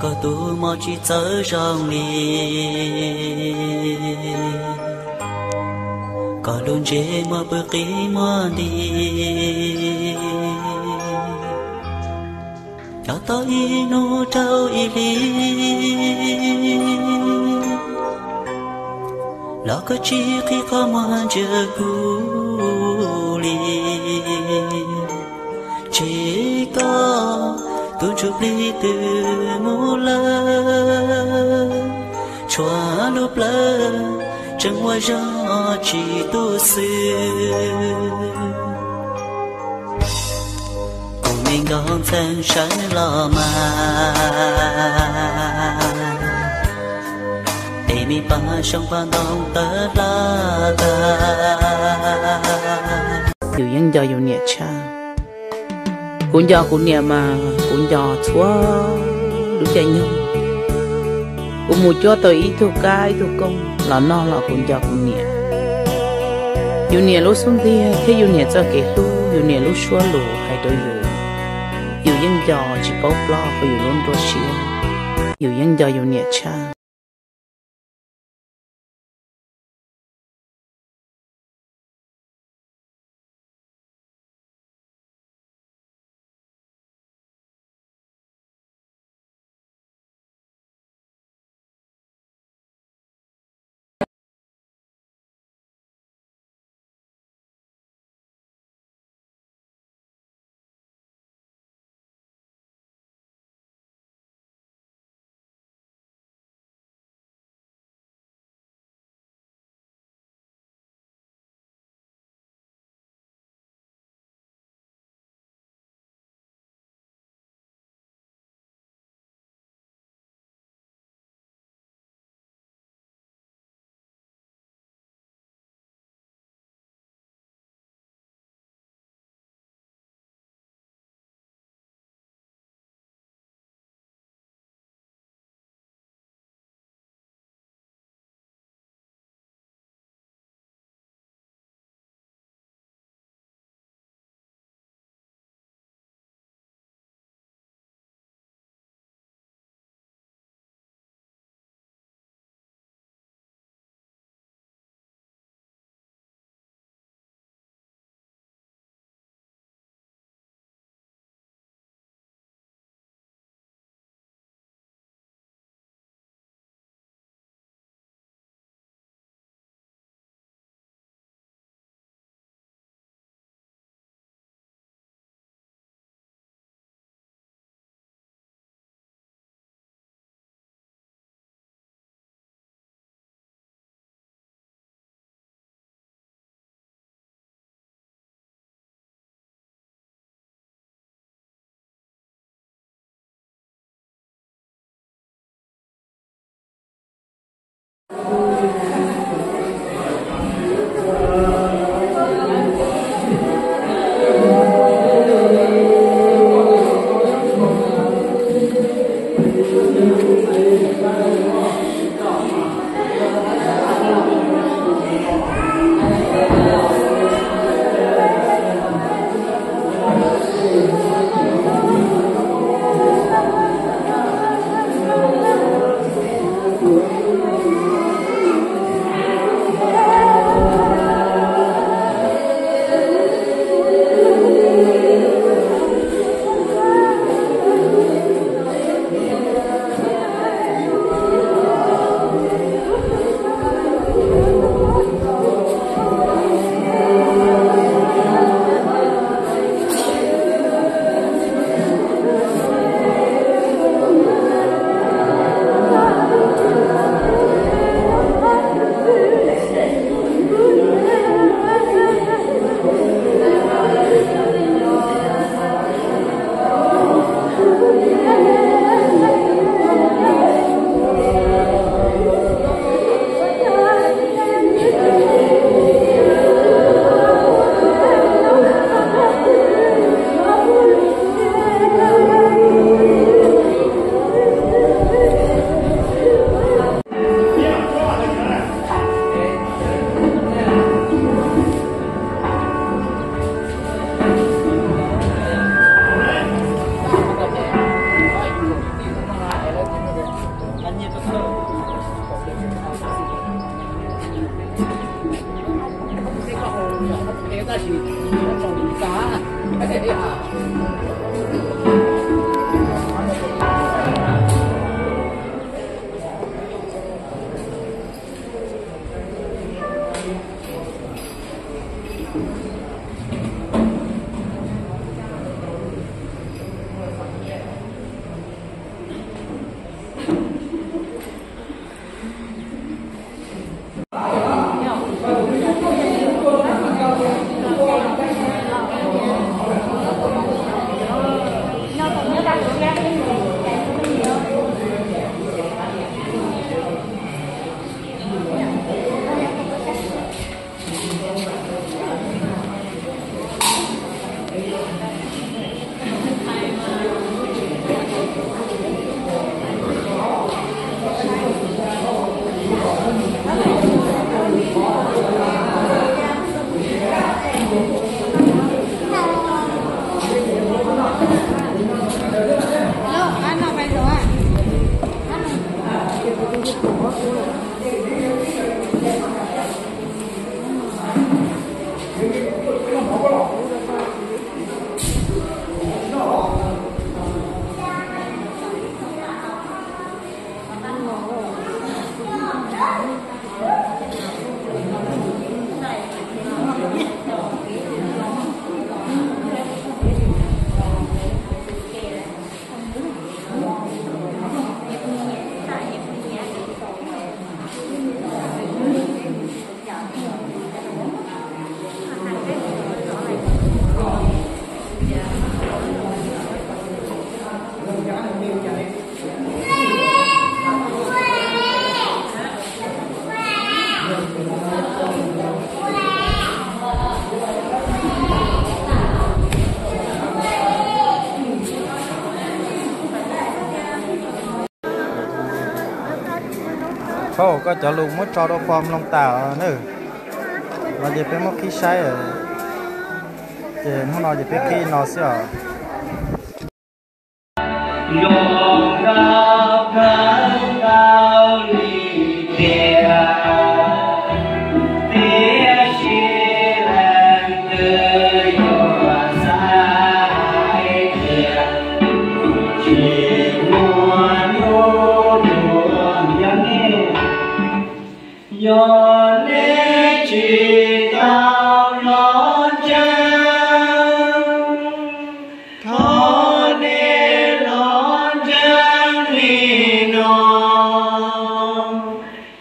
Koj tus mog tsis txawv zoo li, koj lub ntsej muag pw qis muag nti. Nco tau ib hnub rau ib hlis, los koj tsis qhib qhov muag ntsia kuv li. Ntshe koj tus ntsuj plig twb mus lawm, tshuav lub plawv tseem ua zog tsis tu xwb. Kuv me nkauj ntxhais sawv los mas, es me paj xyoob paj ntoo tawv hla tag. Yus yeej nco yus niam tshaj. Kuv nco kuv niam mas kuv nco txhua lub caij nyoog. Kuv mus cuab tau ib tug kab ib tug kooj los noj los kuv nco kuv niam. Yus niam lub xub ntiag thiab yus niam txoj kev hlub, yus niam lub suab lus hais rau yus, yus yeej nco tsis paub ploj hauv yus lub nruab siab. Yus yeej nco yus niam tshaj. Thaum koj cov lus muab tso rau pog mloog tas na, no ces peb muab qhib saib, ces hnub no ces peb qhib no xwb os. Zoo nkauj kawg nkaus li tiag, tiam sis leej twg yuav xav hais tias tsis muaj hnub tuag. Yog nej, yog nej tsis tau los ntseeg, thov nej los ntseeg li no.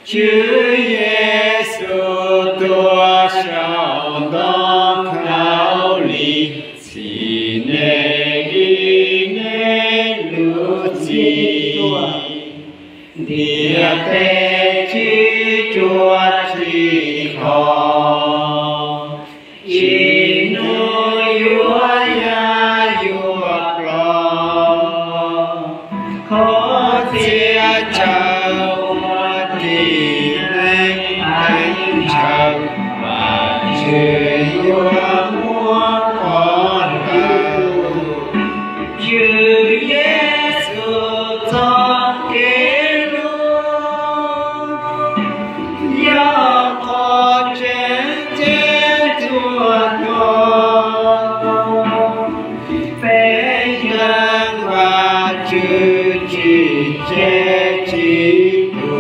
Tswv Yexus tuag saum ntoo khaub lig, txhiv nej ib nej lub txim, ntiaj teb tsis tsuas txhim kho, tsis hnub yuav ya yuav ploj, qhov txhia chaw ua tim neeg teev ntshaw, Vajtswv yuav muab qhov ntawd. Tswv Yexus txoj kev hlub yog qhov tseem ceeb txhua hnub. Peb yeej Vajtswv tsis tseg tsis tu,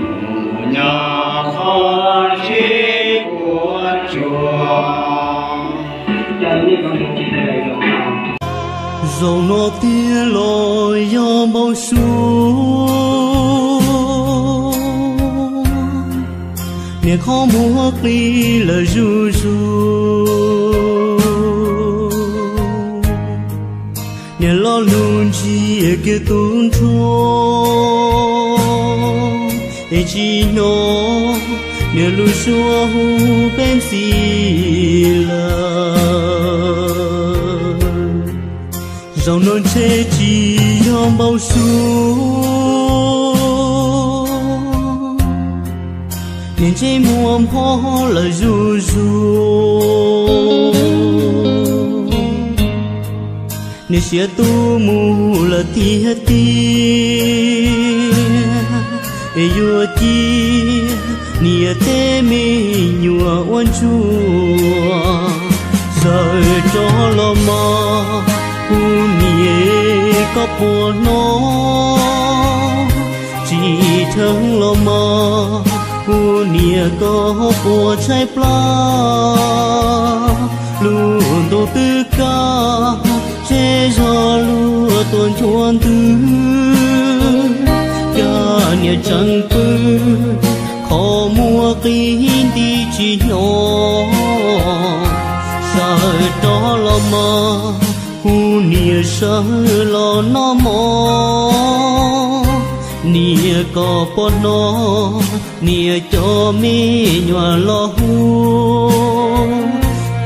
mus nyob qhov tsis puas tsuaj. Zaum no tiag los yog npau suav, niam qhov muag qis lawm zuj zus, niam lo lus ntsia kiag tub nrho, es tsis hnov niam lus suab hu peb ntxiv lawm. Zaum no ntshe tsis yog npau suav, niam ntsej muag phob lawm zuj zus, niam siav tu mus lawm tiag tiag, es yuav cia niam tej me nyuam ua ntsuag. Tawm rov los mas, kuv niam koj puas hnov? Tsim dheev los mas, kuv niam koj puas tshaib plab? Lub ntuj twb kaj, tsev zog luag tuaj nchuav ntws. Koj niam tseem pw, qhov muag qi nti tsis hnyo. Sawv rov los mas, kuv niam sawv los noj mov. Niam koj puas hnov? Niam cov me nyuam los hu,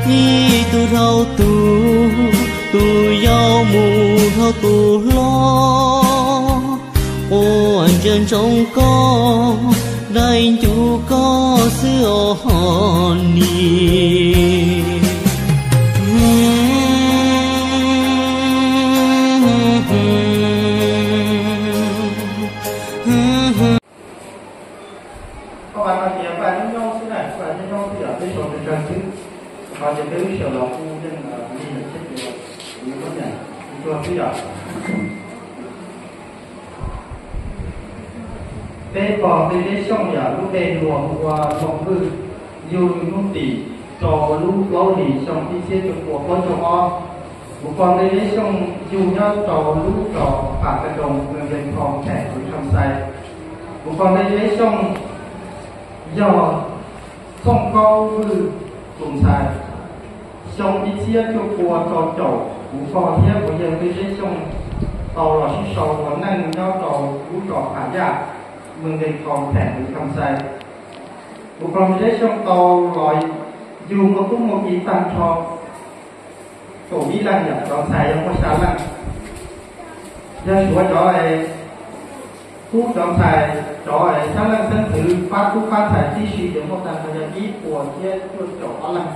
ib tug dhau tus, tus yau mus dhau tus hlob. Quaj ntsia ntsoov koj, dai ncuv koj xwb os niam. Koj mas no ces paj nyob nyob xwb na, paj nyob nyob xwb yom, peb sau pes tsawg xwb. Qhov tias peb lub sij hawm los kuj yeej lig lawm thiab ces kuv yuav muab nyeem ua xwb yom. Peb pog Nqi Zeb Xyooj yog lub npe hluas hu ua Looj Vwj, yug hnub tim rau lub plaub hlis xyoo ib txhiab cuaj pua plaub caug ob. Kuv pog Nqi Zeb Xyooj yug nyob rau lub zos Pham Ka Doos, moos Vees Thoo, theem Hwv Kham Xais. Kuv pog Nqi Zeb Xyooj yog Txooj Kaub Vwj tus ntxhais. Xyoo ib txhiab cuaj pua rau caum, kuv pog thiab kuv yawg Nqi Zeb Xyooj tau los sib sau ua neej nyob rau lub zos Pham Yaj, moos Vees Thoo, theem Hwv Kham Xais. Kuv pog Nqi Zeb Xyooj tau los yug muaj tub muaj ki tag nrho kaum ib leej, yog cov ntxhais yog muaj xya leej. Yog suav cov tub cov ntxhais, cov xeeb leej xeeb ntxwv pab tub pab ntxhais tib si ces muaj tag nrho yog ib puas thiab cuaj caum ob leeg.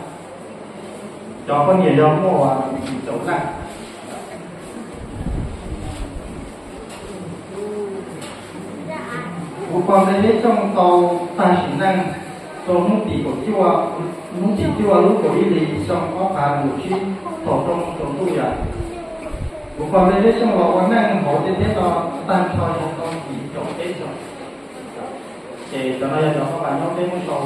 Cov poj niam yog muaj yim caum leej. Kuv pog Nqi Zeb Xyooj tau tag sim neej rau hnub tim kaum cuaj, hnub tim cuaj lub kaum ib hlis xyoo ob phav nees nkaum tsib thaum rau moos tsaus ntuj yom. Kuv pog Nqi Zeb Xyooj los ua neej hauv ntiaj teb no tag nrho yog tau yim caum peb xyoos. Ces cov no yog cov paj nyob peb muab sau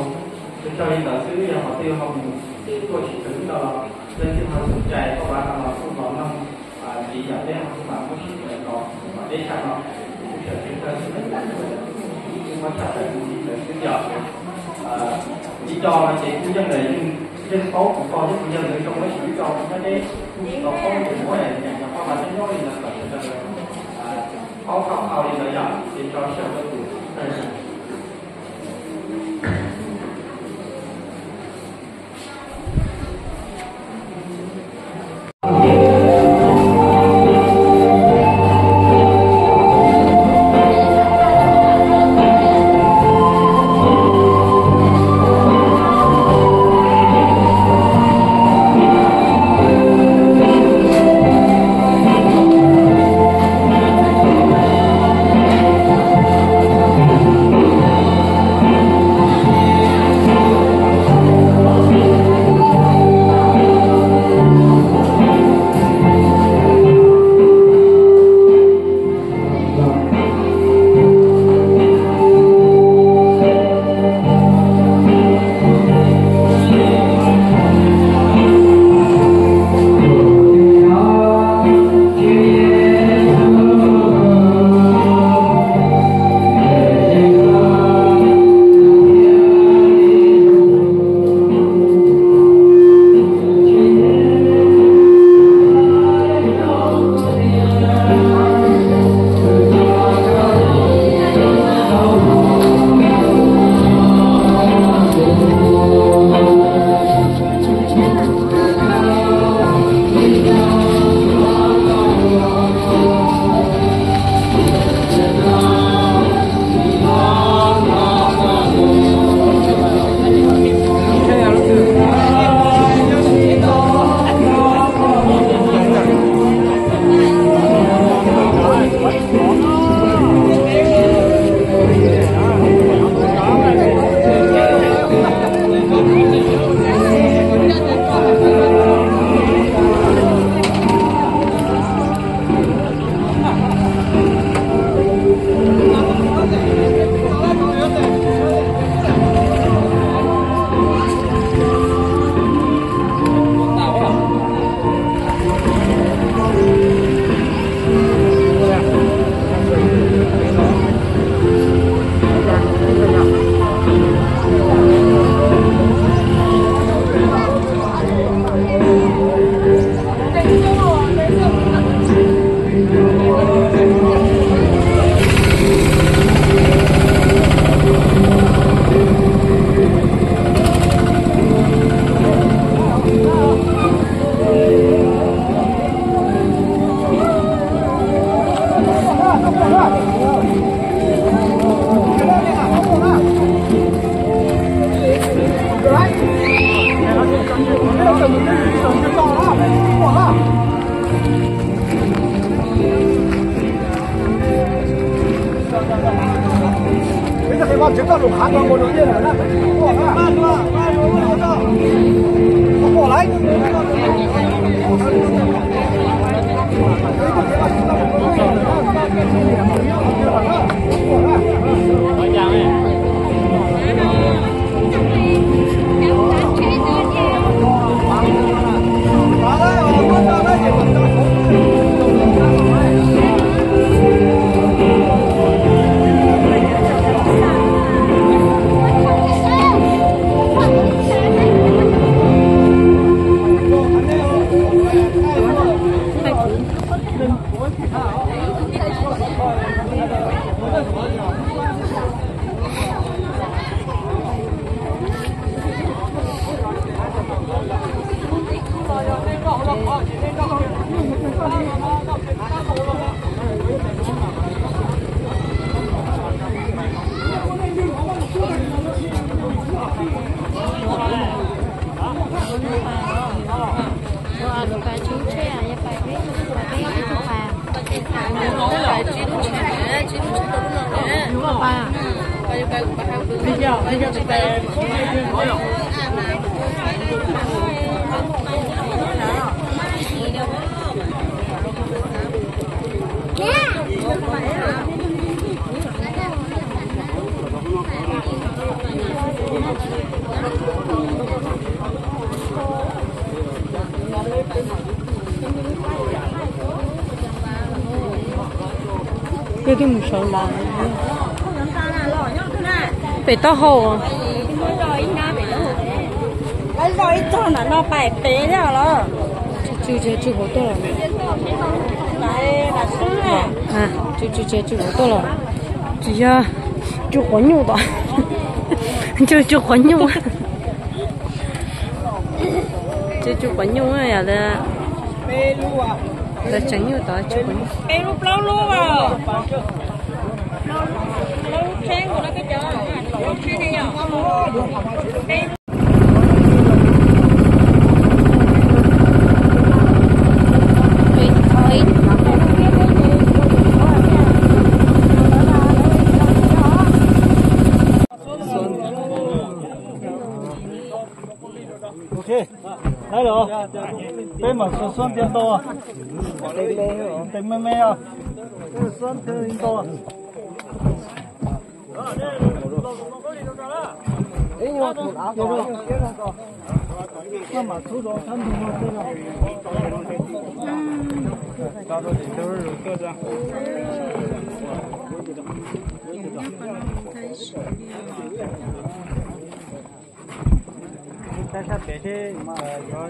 tsawg tsawg li ntawd xwb, yog qhov twg ho mus tuaj tsis txog li no los leej twg ho xom cai paj no los kuj los noog ntxiv yom, peb ho mam muab sib ntsib rau tom peb tshaj no. Kuv tsuas tsawg tsawg xwb, kuv muab tshaj tawm li ntawd xwb yom. Ib co no ces kuj yeej, yeej paub kuv pog thiab kuv yawg nkawd zoo tab sis ib co kuv nyob deb kuj tsis tau paub ces muab nyeem cov paj nyob nyob li ntawd kom sawv daws paub tau qhov li ntawd yom, ces tso sawv daws tus Peb twb mus sawv ntawd pem taub hau. Ib txog ntawm no pais pem thiab los? Tsw tsw tsw hauv tuaj los. Tsw tsw tsw hauv tuaj los. Tsis yog tsw quav nyuj tod. Tsw tsw quav nyuj. Tsw tsw quav nyuj yom. Tseem nyuj tod tsw quav nyuj. Ok, peb mam xuas xuab ntiag nto, ntev me me os, xuab ntiag nto. Saib sab pem seb yuav,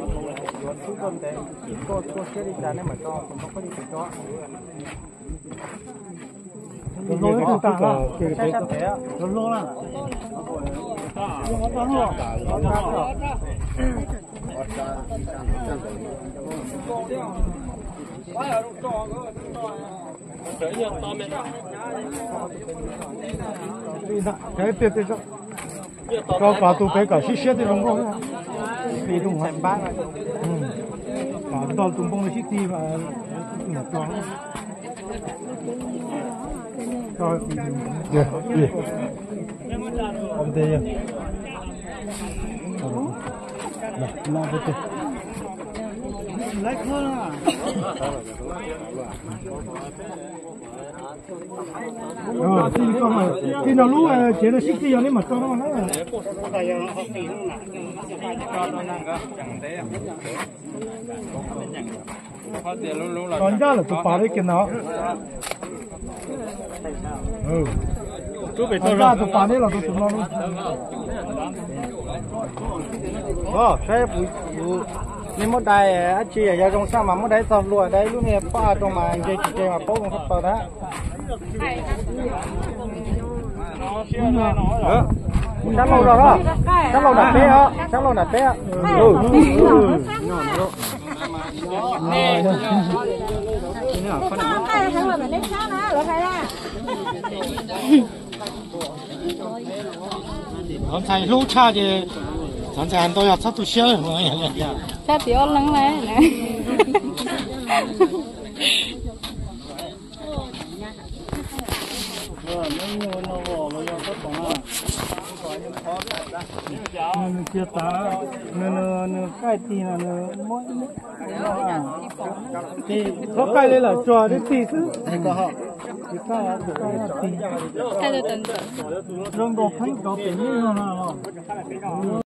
yuav tub tuaj ntev, tuaj, tuaj siab li cas nej mam tso, kuv muab qhov li pem tso. Saib sab pem, saib sab pem. Rau kom tus pem kom siab siab thiaj zoo nkauj. Kom nto tus npoo sib ti mas tso. Tij no lub tsev no sib ti yog neb mam tso no na. Tos ncaj lawm tus pas li kiag ntawd. Tos ncaj tus pas neb los rau tus no. Saib, nej muab dai dab tsi yog zoo sab mas muab dai txog hlua, dai lub niag paj rau mas ntse tsis ntse mas paub zoo sab plaws na. Sab laug no, sab laug nram peb os, sab laug nram peb. Ntxhais hlub tshaj ces, ntxhais ntau yog txhob tu siab. Tshaj tim ob leeg lawm. Nws, nws tsis tas, nws, nws, nws qaij tig no nws muab ib, tig txhob qaij li lawm, tsuag tib tig xwb. Tsis qaij, tsis qaij tig. Zoo nkaus pheej cov pem nej no no los.